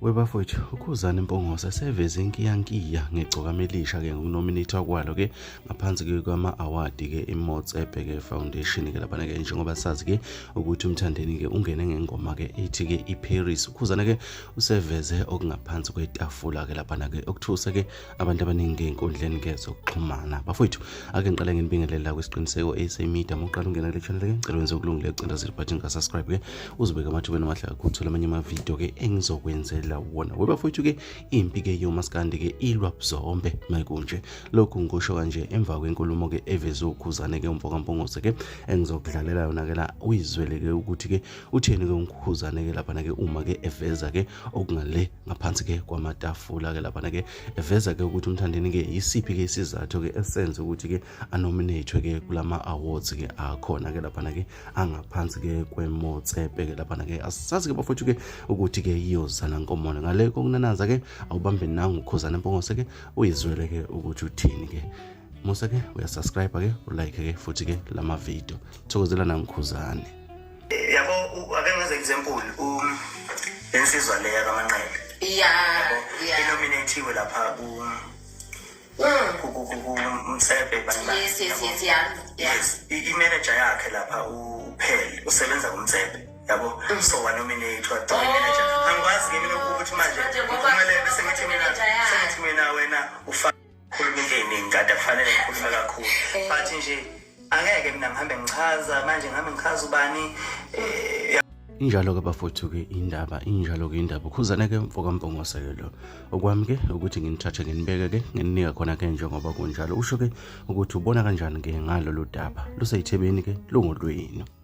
Webafowethu uKhuzani Mpongose seveze inkiyankiya ngegcokama elisha ke ngokunominate kwalo ke ngaphansi ke kwama-award ke iMotsepe ke Foundation ke lapha ke njengoba sazi ke ukuthi umthandeni ke ungene ngengoma ke ethi ke iParis. uKhuzani ke useveze okungaphansi kwetafula ke lapha ke okuthuse ke abantu abaningi enkundleni ke zokuxhumana. Bafowethu ake ngiqale nginibingelela kwesiqiniseko SA Media moqala ungena le channel ke ngicela wenze ukulungile ucinda button ka subscribe ke uzobeka amathubeni amahle kakhulu amanye ama video ke engizokwenzela wona. Webafowethu ke impi ke yomaskandi ke ilwa bzombe mayikunje. Lokhu ngikusho kanje emva kwenkulumo ke eveze uKhuzani ke umfoka Mpongose ke engizokudlalela yona ke la uyizwele ke ukuthi ke utheni ke uKhuzani ke lapha ke uma ke eveza ke okungale ngaphansi ke kwamatafula ke lapha ke eveza ke ukuthi umthandeni ke yisiphi ke isizathu ke esenze ukuthi ke anominate ke kulama awards ke akhona ke lapha ke angaphansi ke kweMotsepe ke lapha ke asazi ke bafowethu ke ukuthi ke iyozana nkomona ngale kokunanaza ke awubambe nangu uKhuzani Mpongose ke uyizwele ke ukuthi uthini ke. Musa ke uyasubscribe ke ulike ke futhi ke lama video thokozela nami Khuzani. Yabo ake ngenze example lensizwa leya kaManqele inominatiwe lapha Motsepe bani. Yes i-manager yakhe lapha uPhele usebenza kuMotsepe yabo so wanominate wadwa manager angikwazi ke mina ukuthi manje kumele bese ngithi mina wena ufaka khuluma into eningi kade kufanele ngikhuluma kakhulu but nje angeke mina ngihambe ngichaza manje ngihambe ngichaza ubani injalo ke bafowethu ke indaba injalo ke indaba uKhuzani ke mfoka Mpongose ke lo okwami ke ukuthi nginithathe nginibeke ke nginika khona ke njengoba kunjalo usho ke ukuthi ubona kanjani ke ngalo lo daba luseyithebeni ke lungolwenu.